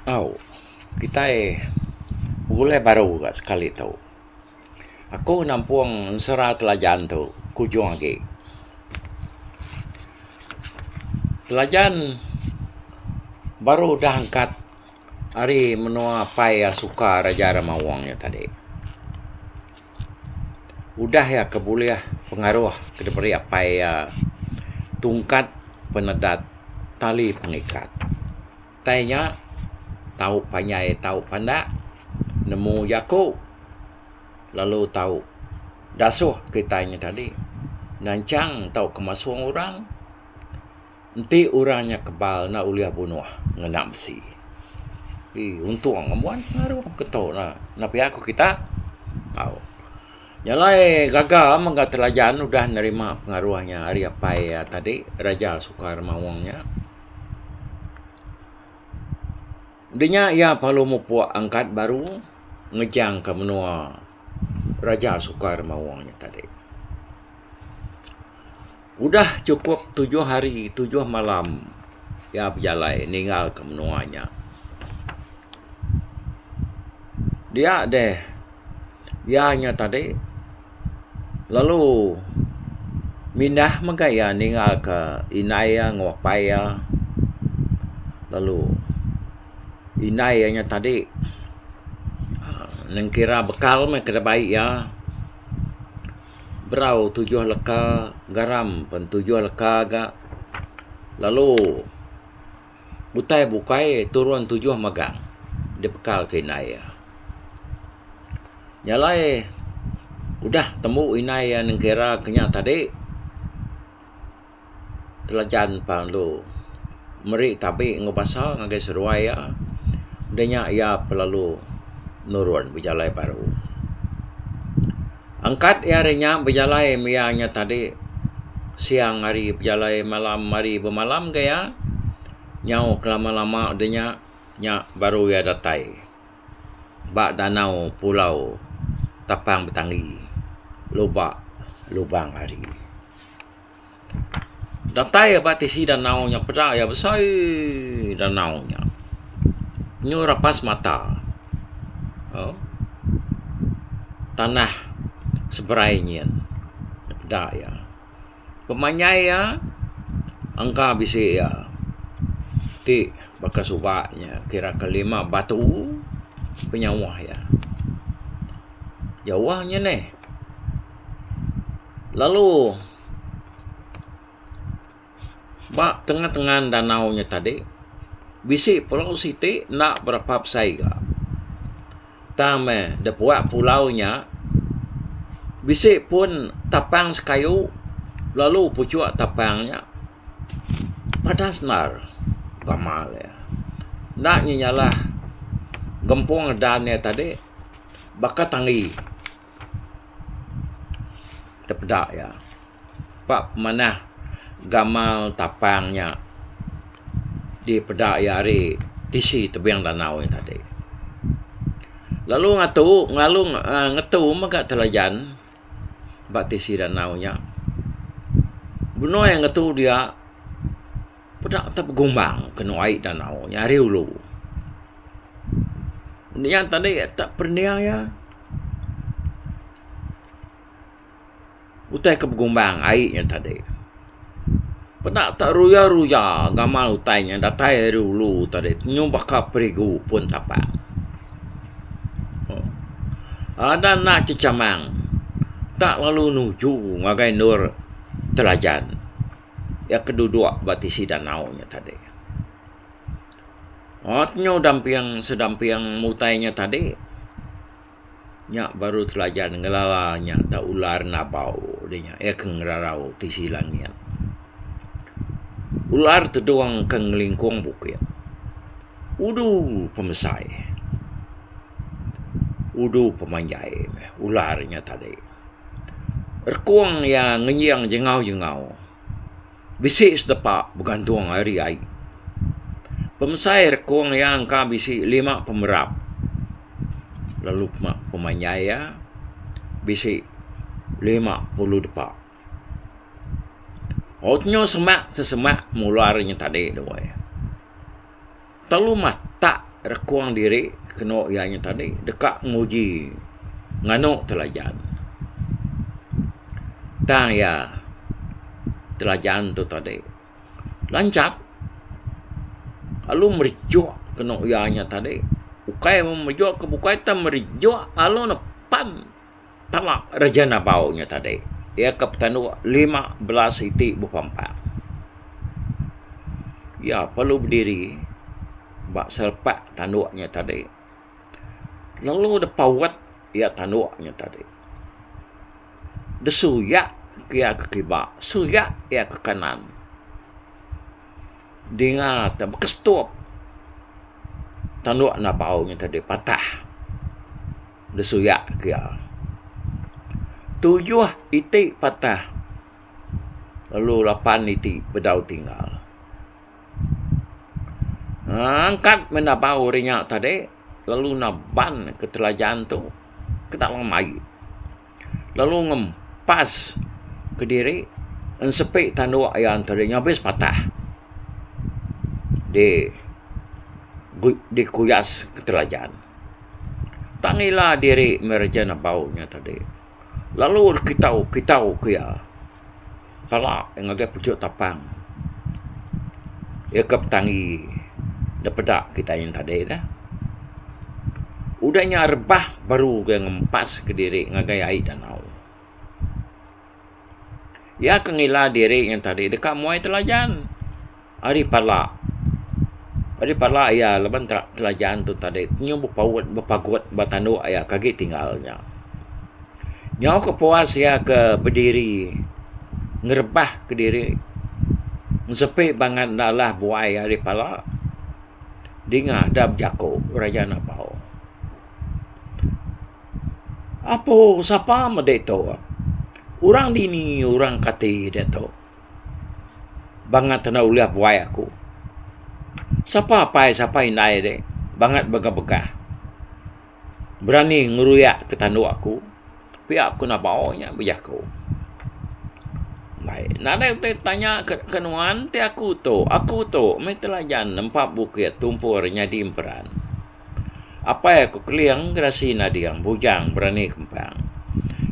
Au, kitai begulai baru ga sekali tu. Aku nampung ensera Telajan tu kujung agi. Telajan baru udah angkat ari menua apai iya suka Raja Remaung nya tadi. Udah iya ke bulih pengaruh ke diberi apai iya tungkat penedat tali pengikat. Tai nya tau panjai tau pandak nemu jaku lalu tau dasuh kitai nya tadi nanchang tauka masung orang. Enti orang nya kebal enda ulih bunuh ngena besi. Ii untung ngembuan pengaruh ke tu ne. Enda pia ku kita. Au. Nya alai gaga mega Telajan udah nerima pengaruh nya ari apai iya tadi Raja Sukar Maung nya. Udah nya iya perlu mupuk angkat baru ngejang ka menua Raja Sukar Maung nya tadi. Udah chukup tujuh hari tujuh malam iya bejalai ninggalka menua nya. Dia deh iya nya tadi lalu mindah mega iya ninggalka indai iya enggau apai iya lalu indai iya nya tadi nengkira bekal meh ke dibai iya. Berau tujuh leka, garam pen tujuh leka ga lalu utai bukai turun tujuh magang dibekal ke indai iya. Nya alai udah tembu indai iya nengkira ke nya tadi. Telajan Pandu meri tabi enggau basa ngagai seduai iya. Udah nya iya pelalu nurun bejalai baru. Angkat iya ari nya bejalai mia nya tadi siang hari bejalai malam hari bemalam ga iya nyau kelama lama udah nya nya baru iya datai ba danau pulau Tapang Betanggi Luba Lubang Hari. Datai ba tisi danau nya peda iya besai danau nya. Nyu rapas mata uhh tanah seberai nyin peda iya. Pemanjai iya engka bisi iya ti baka suba nya kira ke lima batu penyauh iya. Jauh nya neh. Lalu ba tengah-tengah danau nya tadi bisi pulau siti enda berapa besai ga. Tang meh da puak pulau nya bisi pun tapang sekayu lalu puchuk tapang nya padas endar gamal iya. Enda nya nyalah gempung dan iya tadi baka tanggi. Tepeda iya. Ba pemanah gamal tapang nya dipeda iya ari tisi tebing danau nya tadi. Lalu ngatu lalu uhh ngetu mega Telajan ba tisi danau nya. Benoi ngetu dia peda te begumbang kenu ai danau nya ari ulu. Nya tadi tak perening iya. Utai ke begumbang ai nya tadi. Peda tak ruya-ruya gamal utai nya datai ari ulu tadi nyu baka perigu pun tapak. Ada enda chechamang tak lalu nuju ngagai endur Telajan iya ke duduk ba tisi danau nya tadi. Nyu damping sedamping utai nya tadi. Nya baru Telajan ngelala nya tau ular nabau deh nya iya ke ngerarau tisi langit. Ular tedung ke ngelingkung bukit. Udu pemesai. Udu pemanjai meh ular nya tadi. Rekung iya ngenjing jengau-jengau. Bisi sedepa begantung ari ai. Pemesai rekung iya engka bisi lima pemerap lalu pemanjai iya bisi 50 depa. Nyu semak sesemak mular nya tadi tu ai. Telu matak. rekung diri kenu iya nya tadi deka nguji nganu Telajan. Tang iya Telajan tu tadi lancat lalu merejuk kenu iya nya tadi ukai merejuk ke bukai tang merejuk lalu nepan pala Raja Nabau nya tadi iya ke petanduk 15 iti bepampang. Iya perlu bediri ba selepak tanduk nya tadi lalu dep paut iya tanduk nya tadi. Desuyak iya ke kiba suyak iya ke kanan. Dinga te bekestup tanduk nabau nya tadi patah desuyak ke iya. Tujuh iti patah lalu lapan iti bedau tinggal. Angkat meh nabau ri nya tadi lalu naban ke telajan tu ke dalam ai lalu ngempas kediri ensepi tanduk iya tadi abis patah di dikuyas ke telajan. Tang ila diri meh raja nabau nya tadi lalu kitau kitau ke iya. Pala ngagai puchok tapang iya ke petanggi da peda kitai yen tadi dah. Udah nya rebah baru ga ngempas kediri ngagai ai danau. Iya ke ngila diri yen tadi deka muai telajan ari pala. Ari pala iya laban telajan tu tadi nyu bepaut bepagut ba tandu iya ke agi tinggal nya. Nyau ke puas iya ke bediri ngerebah kediri ensepi bangat enda alah buai ari pala dinga da bejaku Raja Nabau. Apo sapa mede tu orang dini orang kati diatu bangat enda ulih buai aku. Sapa apai sapa indai de bangat begah-begah. Berani ngeruyak ke tanduk aku pia ku nabau nya bejaku. Bai nadai utai tanya ke nuan ti aku tu aku tu meh telajan nempap bukit tumpur nyadi emperan. Apai aku keling gerasi nading bujang berani kempang.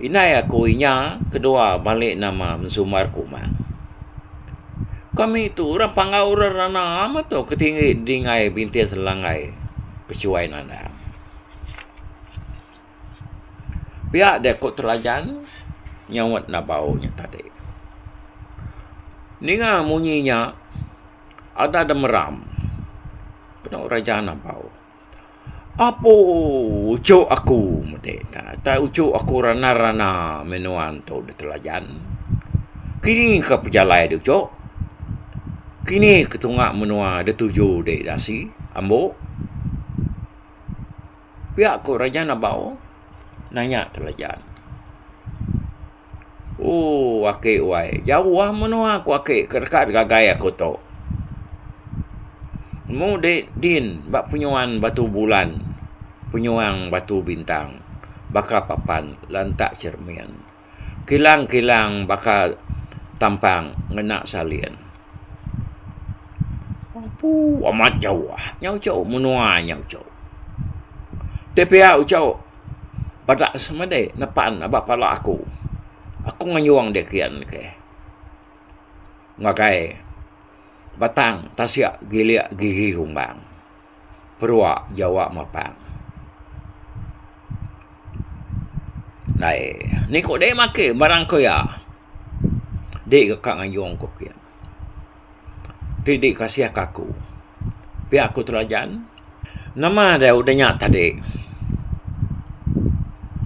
Indai aku inya kedua balik nama Ensumar Kumang. Kami tu orang Panggau orang Rana meh tu ke tinggi dingai bintis langgai. Kechuai nandang. Pia deh ku Telajan nyaut nabau nya tadi. Ninga munyi nya ada da meram penu raja nabau. Apo uchu aku medi ta tai uchu aku rana rana meh nuan tu da Telajan. Kini ka pejalai de uchu. Kini ke tunga menua da tuju de dasi ambo. Pia ku Raja Nabau nanya Telajan. Ooh aki wai jauh menua ku aki ke deka digagai aku tu. Nemu di din ba penyuan batu bulan penyuang batu bintang baka papan lantak cermin. Kilang-kilang baka tampang ngena salin. Apu amat jauh nya uchu menua nya uchu. Ti pia uchu peda semadi nepan aba pala aku. Aku nganjung dek kian ke ngagai batang tasik gilik gigi gumbang. Perua jawa mapang. Ndai ni ku deh make barang ku iya. Di ga ka ngayung ku kiye. Ti di kasih ka aku. Pia ku Telajan. Nama deh udah nya tadi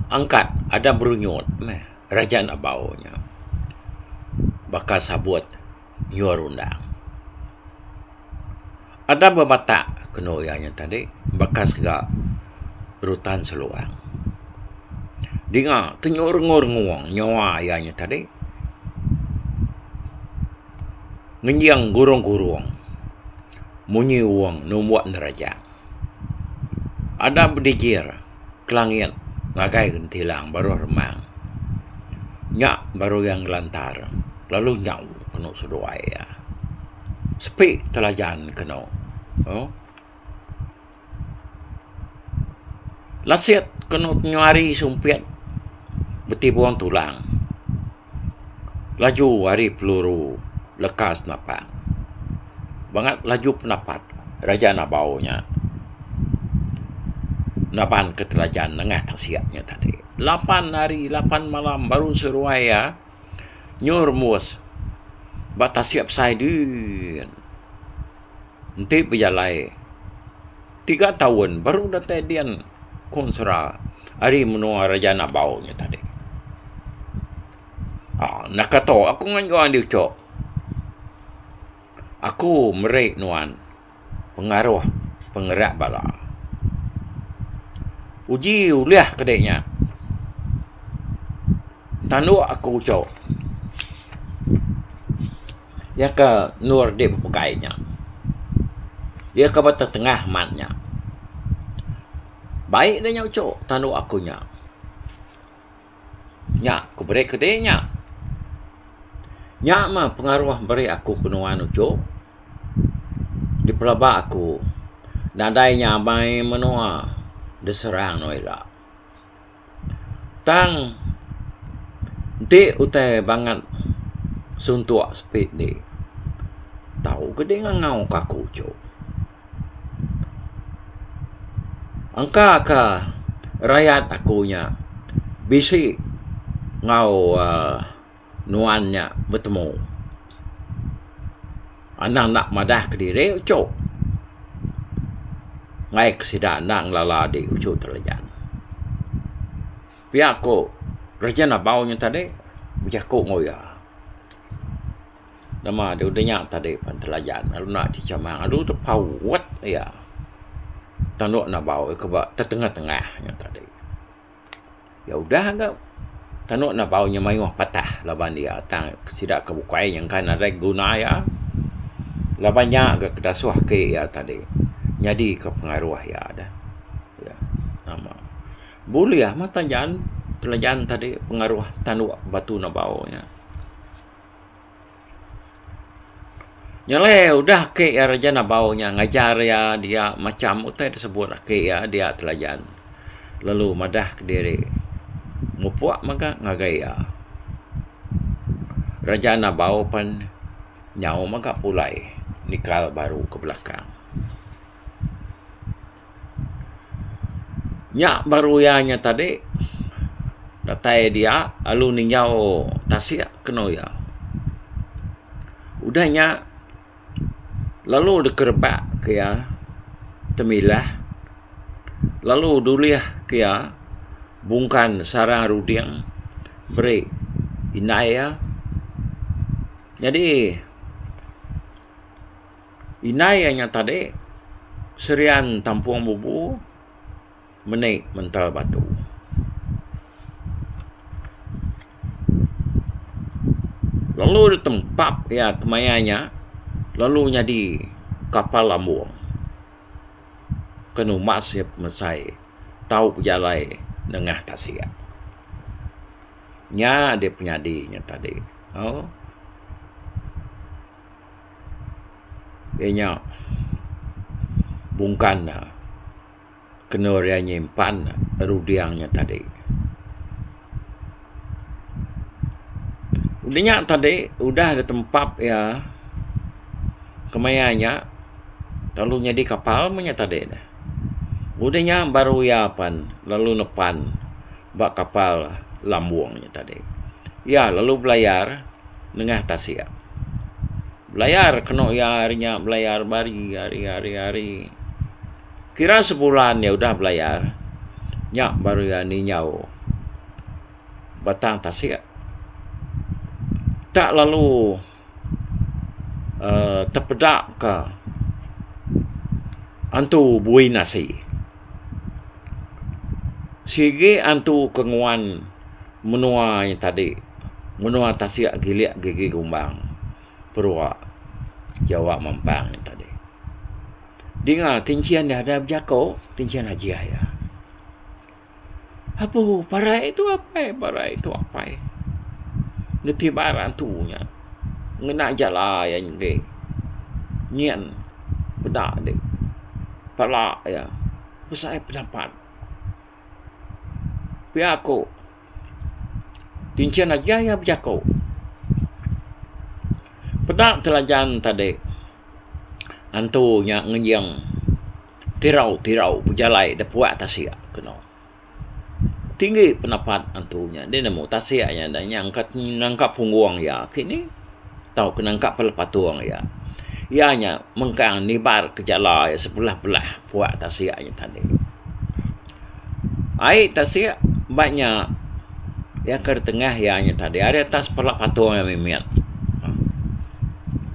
angkat ada berunyut meh Raja Nabau nya baka sabut nyuar undang. Ada bebatak kenu iya nya tadi baka sega rutan seluang. Dinga tenyu rengung rengung nyawa iya nya tadi ngenjing gurung gurung munyi wong numbuk nerajang. Ada bedijir ke langit ngagai gentilang baruh remang. Nya baru iya ngelantar lalu nyau kenu seduai iya. Sepi telajan kenu. Lasit kenu nyuari sumpit betibung tulang. Laju ari peluru leka senapang. Bangat laju penapat Raja Nabau nya naban ke Telajan nengah tasik nya tadi. Lapan hari lapan malam baru seruai iya nyu rembus ba tasik besai din. Enti bejalai tiga taun baru datai din ku ensera ari menua Raja Nabau nya tadi. Aaa naka tu aku nganjung andi uchu. Aku meri nuan pengaruh pengerak bala. Uji ulih kede nya. Tanduk aku uchu. Iya ke endur dik bepegai nya. Iya ke ba tengah mat nya. Baik ne nya uchu tanduk aku nya. Nya ku beri kedi nya. Nya mah pengaruh beri aku ke nuan uchu. Dipelaba aku nadai nyamai menua diserang nuan ila. Tang enti utai bangat suntuk sepi ti tau ke deh ngangau ka aku uchu. Engka ka rayat aku nya bisi enggau uhh nuan nya betemu. Anang enda madah kediri uchu. Ngai ke sida enda ngelala adi uchu Telajan. Pia ku Raja Nabau nya tadi bejaku enggau iya. Nama deh udah nya tadi pan Telajan lalu enda ti chamang lalu tepaut iya tanduk Nabau ke ba tetengah tengah nya tadi. Iya udah ga tanduk Nabau nya mayuh patah laban iya tang sida ke bukai nyangka nadai guna iya laban nya ga ke dasuh ake iya tadi nyadi ke pengaruh iya deh. Nama bulih mah Telajan, Telajan tadi pengaruh tanduk batu Nabau nya. Nya alai udah ake iya Raja Nabau nya ngajar iya dia macam utai disebut ake iya dia Telajan lalu madah kediri mupuk mega ngagai iya. Raja Nabau pen nyau mega pulai nikal baru ke belakang. Nya baru iya nya tadi datai dia lalu ninjau tasik kenu iya. Udah nya lalu dikerebak ke iya temilah lalu dulih ke iya bungkan sarang ruding beri indai iya. Nyadi Indai iya nya tadi serian tampung bubu meni mental batu. Lalu ditempap iya kemaya nya lalu nyadi kapal lambung ke numbas iya pemesai tau bejalai nengah tasik. Nya deh penyadi nya tadi. Au. Iya nya bungkan ne kenu iya nyimpan ruding nya tadi. Udah nya tadi udah ditempap iya kemaya nya lalu nyadi kapal meh nya tadi ne. Udah nya baru iya pan lalu nepan ba kapal lambung nya tadi. Iya lalu belayar nengah tasik. Belayar kenu iya ari nya belayar bari ari ari ari. Kira sebulan iya udah belayar nya baru iya ninjau batang tasik. Tak lalu uhh tepeda ka antu bui nasi. Sigi antu ke nguan menua nya tadi menua tasik gilik gigi gumbang perua jawa mempang nya tadi. Dinga tinchin iya da bejako tinchin ajih iya. Apu parai tu apai parai tu apai netibar antu nya ngena jala iya nyegi nyin peda deh pala iya besai penapat. Pia ku Tinchin aja iya bejaku. Peda Telajan tadi antu nya ngenjing tirau-tirau bejalai da puak tasik kenu. Tinggi penapat antu nya deh nemu tasik nya da nya angkat nangkap punggung iya kini tauka nangkap bala patung iya. Iya nya mengkang nibar ke jala iya sebelah-belah puak tasik nya tadi. Ai tasik ba nya iya ke tengah iya nya tadi ari atas pala patung iya mimit.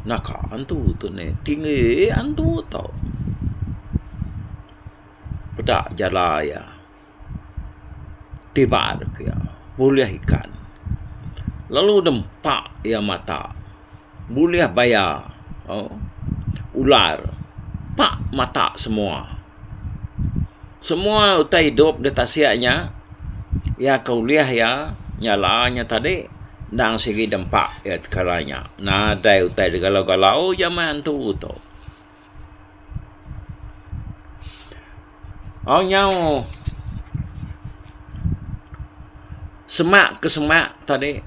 Naka antu tu nih tinggi antu tu. Peda jala iya tibar ke iya bulih ikan lalu nempa iya mata bulih baya uhh ular pak mata semua. Semua utai idup da tasik nya iya ke ulih iya nyala nya tadi endang sigi nempa iya tekala nya nadai utai da galau galau jaman antu tu. Au nyau semak ke semak tadi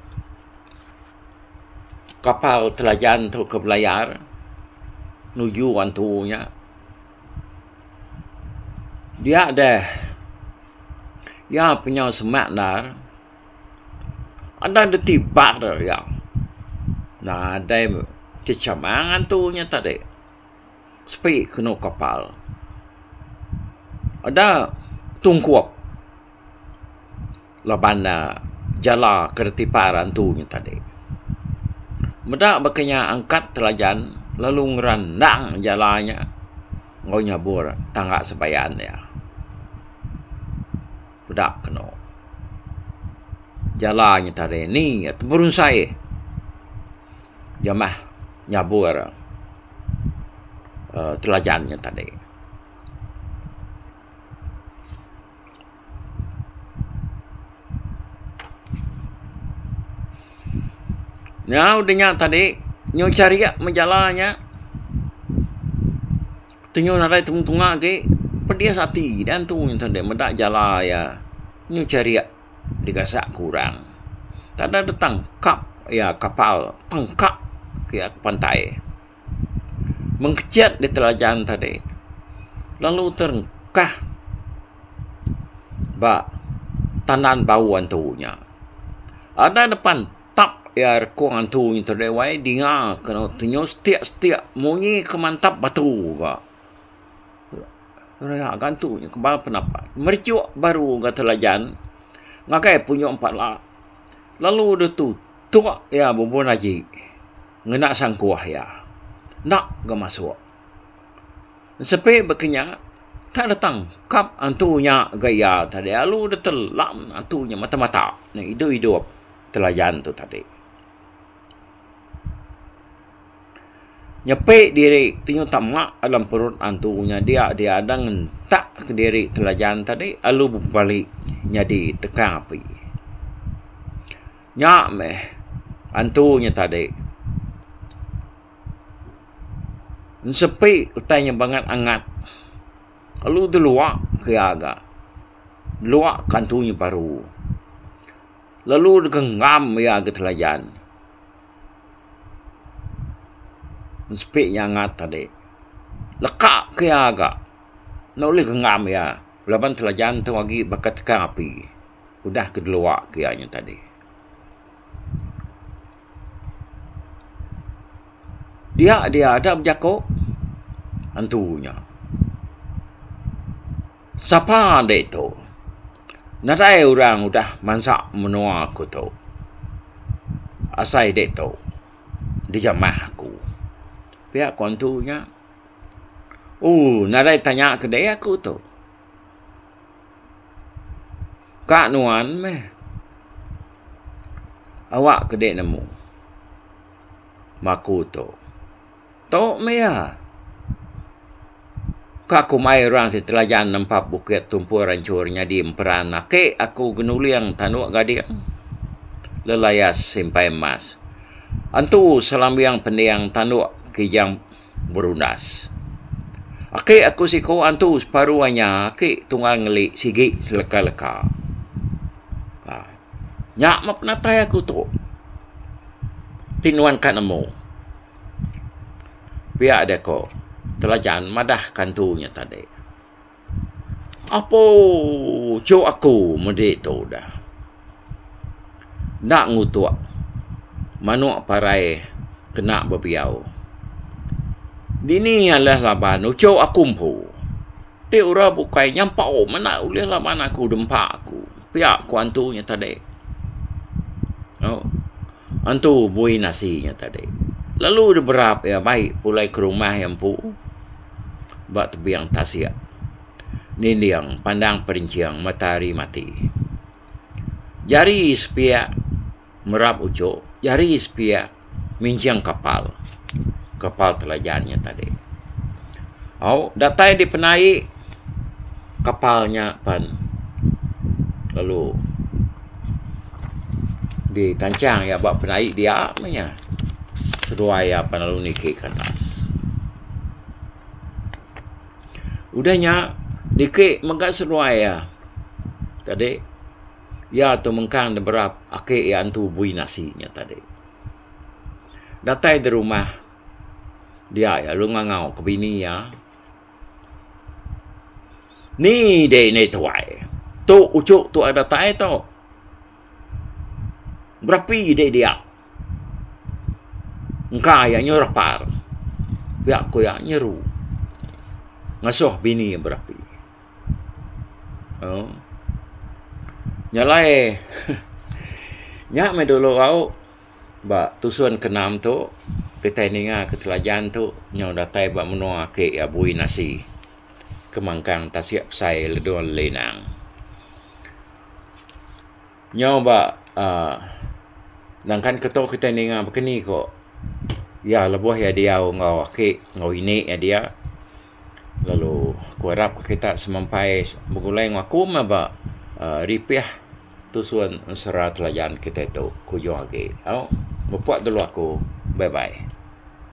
kapal telajan tu ke belayar nuju antu nya dia deh iya pe nyau semak endar ada deh tibar iya nadai chechamang antu nya tadi. Sepi kenu kapal. Eda tungkup laban ne jala ke ditipar antu nya tadi. Meda baka nya angkat telajan lalu ngerandang jala nya enggau nyabur tangga sebayan iya. Peda kenu jala nya tadi ni teberunsai jamah nyabur uhh telajan nya tadi. Nyau da nya tadi nyau charik meh jala nya tenyu nadai temu tunga agi pedis ati da antu nya tadi meda jala iya nyau charik digasak ke orang. Tada da tangkap iya kapal pangka ke pantai. Mengkechit ditelajan tadi lalu terengkah ba tandan bau antu nya. Ada depan tap iya rekung antu nya tadi wai dinga ke tenyu setik setik munyi ke mantap batu ga. Ria ga antu nya kebal penapat merichuk baru ga telajan ngagai punjung pala lalu deh tutuk iya bubun aji. Ngena sangkuh iya. Enda ga masuk. Sepi baka nya, tak ditangkap antu nya ga iya tadi lalu ditelam antu nya mata-mata ne idup-idup telajan tu tadi. Nyepi diri ti tama dalam perut antu nya dia dia dang ngentak diri telajan tadi lalu bebali nyadi tekang api. Nya meh antu nya tadi ensepi utai nya bangat angat lalu delua ke iya ga delua ke antu nya baru lalu digenggam iya ga telajan ensepi nya angat tadi leka ke iya ga enda ulih genggam iya laban telajan tu agi baka tekang api. Udah ke delua ke iya nya tadi. Dia dia ada bejako antu nya. Sapa ande tu? Nadai orang udah mansa menua aku tu. Asai de tu dijamah aku. Pia ku antu nya. Ooh nadai tanya ke deh aku tu. Ka nuan meh awak ke dek nemu maku tu. Tu meh iya. Ka ku mai orang ti telajan nempap bukit tumpur anchur nyadi emperan ake aku genuling tanduk gading lelayas simpai emas. Antu selambing pending tanduk kijang. Berundas. Aki aku siku antu separu anya aki tunggal ngeli sigi seleka-leka. Nya meh penatai aku tu. Ti nuan ka nemu. Pia deh ko Telajan madah ka antu nya tadi. Apo chuk aku medi tu dah. Enda ngutuk manuk parai kena bebiau. Dini alih laban uchuk aku empu. Ti orang bukai nyampau menda ulih laban aku dempa aku. Pia ku antu nya tadi. Au antu bui nasi nya tadi. Lalu diberap iya bai pulai ke rumah iya empu ba tebing tasik ninding pandang perenching matahari mati. Jari sepiak merap uchu, jari sepiak minching kapal. Kapal Telajan nya tadi. Au datai di penai kapal nya pan lalu ditanchang iya ba penai dia meh nya. Seduai iya pan lalu niki ke atas. Udah nya niki mega seduai iya tadi. Iya tu mengkang ne berap ake iya antu bui nasi nya tadi. Datai da rumah dia iya lalu ngangau ke bini iya. Ni deh indai tuai tu uchu tuai datai tu. Berapi deh dia. Engka iya nyau repar. Pia ku iya nyeru ngasuh bini iya berapi. Au. Nya alai nya meh dulu au ba tusun ke enam tu kitai ninga ke Telajan tu nyau datai ba menua ake iya Bui Nasi ke mangkang tasik besai Ledong Linang. Nyau ba uhh nangkan ke tu kitai ninga bekeni ko iya lebuh iya diau enggau aki enggau ini iya dia lalu ku arap kita semampai begulai enggau aku meh ba uhh ripih tusun ensera Telajan kitai tu ke ujung agi. Au mupuk dulu aku. Bye bye.